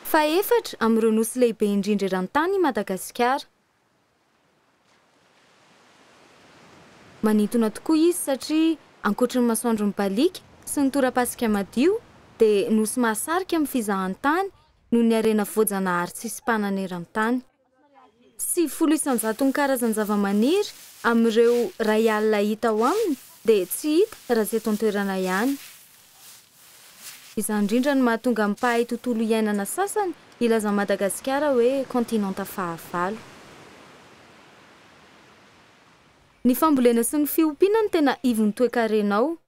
Fahefatra amin'ireo nosy lehibe indrindra eran-tany i Madagasikara. Manintona tokoa izy satria ankoatry ny masoandro mibaliaka sy ny torapasika madio dia nosy mahasarika amin'ny fizahantany noho ny harena voajanahary tsisy mpanana eran-tany. 90 isan-jaton'ny karazan-javamaniry amin'ireo 1000 hita ao aminy dia tsy hita raha tsy eto an-toerana ihany. Izany indrindra no mahatonga ny mpahay tontolo iainana sasany hilaza an'i Madagasikara hoe kontinanta fahavalo. Ny fambolena sy ny fiompiana no tena ivon'ny toekarena ao.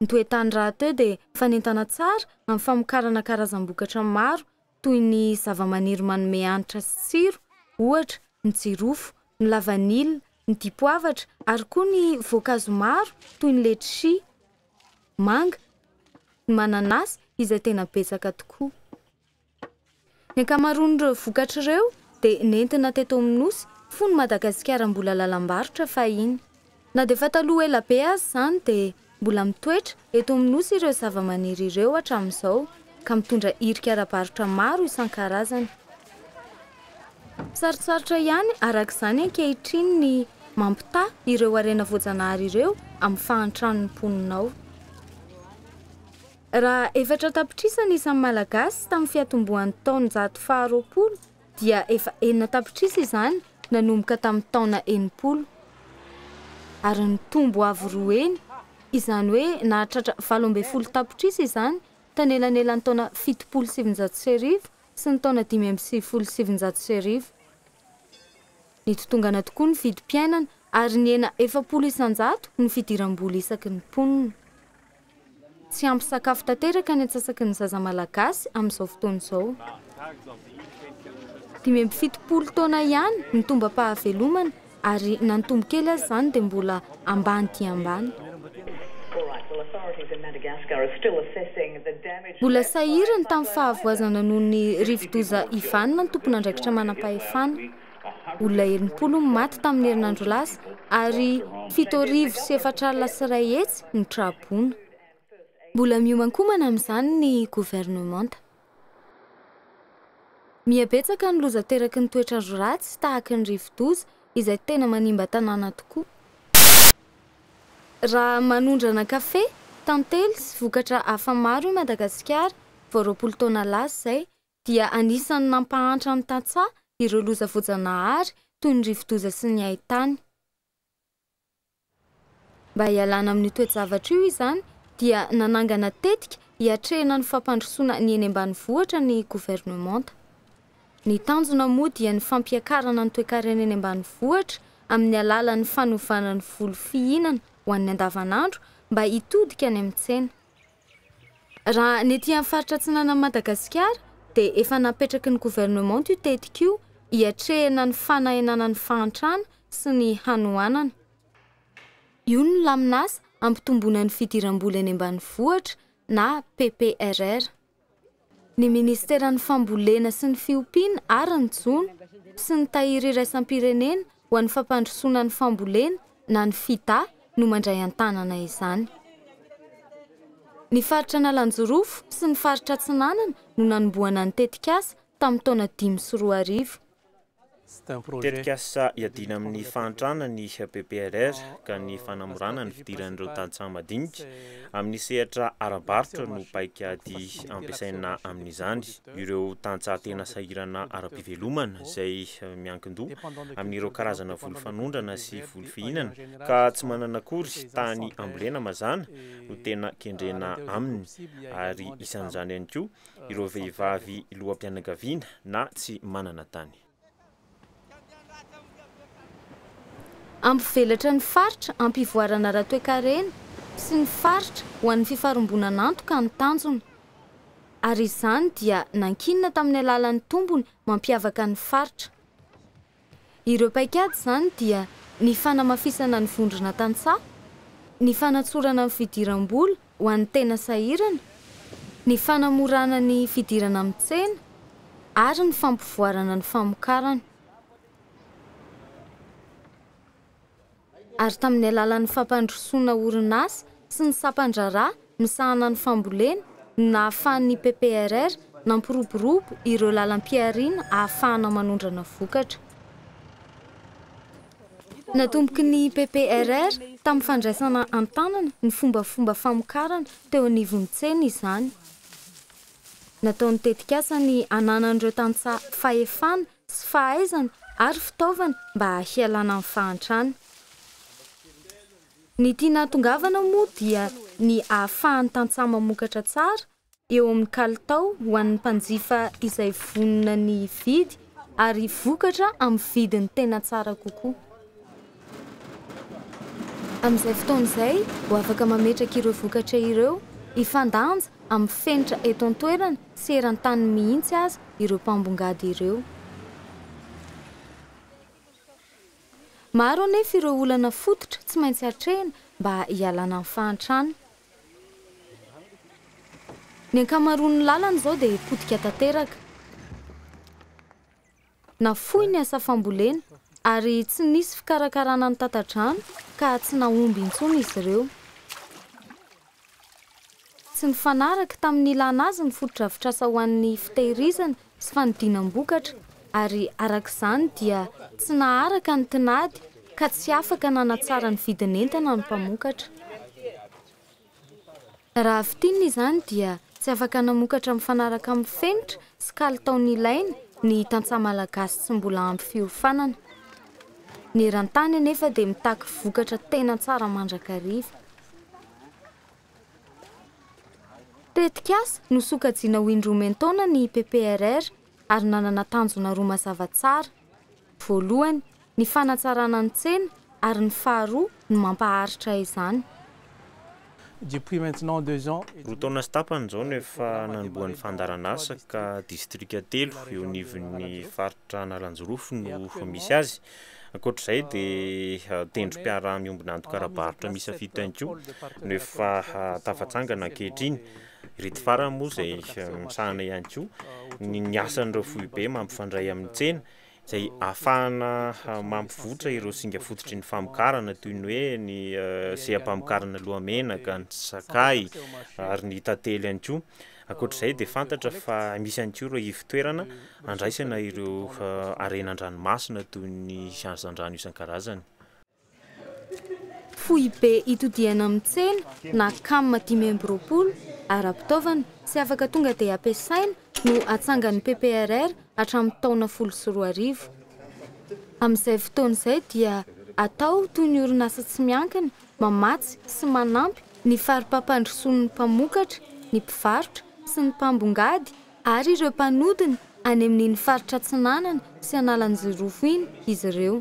Ny toe-tany rahateo dia mifanentana tsara amin'ny famokarana karazam-bokatra maro toy ny zavamaniry manome hanitra sy tsiro, ohatra, ny jirofo, ny lavanila, ny dipoavatra ary koa ny voankazo maro toy ny letchi, manga, ny mananasy izay tena betsaka tokoa. Ny ankamaroan'ireo vokatra ireo dia nentina teto amin'ny Nosy fony Madagasikara mbola lalam-barotra fahiny. Na dia efa taloha ela be aza izany dia mbola mitoetra eto amin'ny Nosy ireo zavamaniry ireo hatramin'izao ka mitondra hirika ara-barotra maro isan-karazany. Sarotsarotra ihany araka izany ankehitriny ny mampitaha ireo harena voajanahary ireo amin'ny fahantran'ny mponina ao. Raha efatra tapitrisa ny isan'ny Malagasy tamin'ny fiatombohan'ny taonjato faharoapolo dia efa enina tapitrisa izany nanomboka tamin'ny taona 60. Ary nitombo avo roa heny, izany hoe nahatratra 18 tapitrisa izany tanelanelan'ny taona 1970 sy ny taona 1995. Nitotongana tokoa ny vidim-piainana ary nihena 40% ny fidiram-bola isaky ny mponina. Tsy ampy sakafo tanteraka ny antsasaky ny zaza malagasy amin'izao fotoana izao. 75 taona ihany ny tombam-pahavelomana ary na nitombo kely aza izany dia mbola ambany dia ambany. Mbola sahirana tamin'ny fahavoazana noho ny rivodoza Ivan ny tompon'andraikitra manam-pahefana. Olona 60 no maty tamin'ny herinandro lasa ary 170 100 no tra-boina. Mbola miomankomana amin'izany ny governemanta. Mihabetsaka ny loza ateraky ny toetr'andro ratsy tahaka ny rivodoza izay tena manimba tanàna tokoa. Raha manondrana kafe, tantely sy vokatra hafa maro i Madagasikara vao 20 taona lasa izay dia anisan'ny nampahantra ny tantsaha ireo loza voajanahary toy ny rivodoza sy ny haintany. Mba hialana amin'io toe-javatra io izany dia nanangana tetika hiatrehana ny fampandrosoana ny eny ambanivohitra ny governemanta. Ny tanjona moa dia ny fampiakarana ny toekarena eny ambanivohitra amin'ny alalan'ny fanovana ny voly fihinana ho an'ny andavanandro mba hitodika any amin'ny tsena. Raha ny ety amin'ny faritra atsinanan'i Madagasikara dia efa napetraky ny governemanta io tetika io hiatrehana ny fanahenana ny fahantrana sy ny hanoanana. Io no lamin'asa hampitomboana ny fidiram-bola eny ambanivohitra na PPRR. Ny minisiteran'ny Fambolena sy ny Fiompiana ary ny Jono sy ny Tahiry iraisam-pirenena ho an'ny fampandrosoana ny fambolena na ny FIDA no mandray an-tanana izany. Ny faritra Analanjirofo sy ny faritra Atsinanana no nanombohana ny tetikasa tamin'ny taona 2005. Tetikasa hiadiana amin'ny fahantrana ny PPRR ka ny fanamorana ny fidiran'ireo tantsaha madinika amin'ny sehatra ara-barotra no paikady ampiasaina amin'izany. Ireo tantsaha tena sahirana ara-pivelomana izay miankin-doha amin'ireo karazana voly fanondrana sy voly fihinana ka tsy manana akory tany ambolena mazàna no tena kendrena aminy ary isan'izany ihany koa ireo vehivavy loham-pianakaviana na tsy manana tany. Hampivelatra ny faritra hampivoarana ara-toekarena sy ny faritra ho an'ny fifarimbonan'antoka ny tanjona. Ary izany dia nankinina tamin'ny alalan'ny tombony mampiavaka ny faritra. Ireo paikady izany dia ny fanamafisana ny vondrona tantsaha, ny fanatsorana ny fidiram-bola ho an'ny tena sahirana, ny fanamorana ny fidirana amin'ny tsena ary ny fampivoarana ny famokarana. Ary tamin'ny alalan'ny fampandrosoana orinasa sy ny sampan-draharaha misahana ny fambolena no nahafahan'ny PPRR nampiroborobo ireo lalam-pihariana ahafahana manondrana vokatra. Natomboky ny PPRR tamin'ny fandraisana an-tanana ny fombafomba famokarana teo anivon'ny tsena izany. Nataon'ny tetikasa ny ananan'ireo tantsaha fahefana sy fahaizana ary fitaovana mba hialana amin'ny fahantrana. Ny tiana hahatongavana moa dia ny ahafahan'ny tantsaha mamokatra tsara eo amin'ny kalitao ho an'ny mpanjifa izay vonona ny hividy ary vokatra amin'ny vidiny tena tsara kokoa. Amin'izay fotoana izay, ho afaka mametraka ireo vokatra ireo hifandanja amin'ny fenitra eto an-toerana sy eran-tany mihitsy aza ireo mpambongady ireo. Maro anefa ireo olana fototra tsy maintsy atrehina mba hialana amin'ny fahantrana. Ny ankamaroan'ny lalana izao dia potika tanteraka. Nafoy ny asa fambolena ary tsy nisy fikarakarana ny tata-drano ka tsy nahomby intsony izy ireo. Tsy nifanaraka tamin'ny nilana azy ny fotodrafitrasa ho an'ny fitehirizana sy fanodinam-bokatra ary araka izany dia tsy naharaka ny tinady ka tsy afaka nanatsara ny vidin'entana ny mpamokatra. Raha fintinina izany dia tsy afaka namokatra mifanaraka amin'ny fenitra sy kalitao nilaina ny tantsaha malagasy tsy mbola ampy fiofanana. Ny eran-tany anefa dia mitaky vokatra tena tsara mandrakariva. Tetikasa nosokajiana ho indroa omen-taona ny PPRR ary nanana tanjona roa mazava tsara. Voalohany, ny fanatsarana ny tsena ary ny faharoa ny mampaharitra izany. Depuis maintenant 2 ans. 2 taona sy tapany izao no efa nanombohan'ny fandaharanasa ka distrika telo eo anivon'ny faritra Analanjirofo no misy azy. Ankoatr'izay dia tendrom-piaraha-miombon'antoka ara-barotra miisa fito ihany koa no efa tafatsangana ankehitriny. Ireto farany moa izay misahana ihany koa ny asan'ireo foibe mampifandray amin'ny tsena izay ahafahana mampivoatra ireo singa fototry ny famokarana toy ny hoe ny seha-pamokarana lohamenaka, ny sakay ary ny tantely ihany koa. Ankoatr'izay dia fantatra fa misy ihany koa ireo ivon-toerana andraisana ireo harena an-dranomasina toy ny hazandrano isan-karazany. Foibe itodihana amin'ny tsena na CAM 25 ara-pitaovana sy afaka tonga dia ampiasaina no atsangan'ny PPRR hatramin'ny taona 2010. Amin'izay fotoana izay dia atao toy ny orinasa tsy miankina mamatsy sy manampy ny fari-pampandrosoan'ny mpamokatra, ny mpivarotra sy ny mpambongady ary ireo mpanodina any amin'iny faritra Atsinanana sy Analanjirofo iny izy ireo.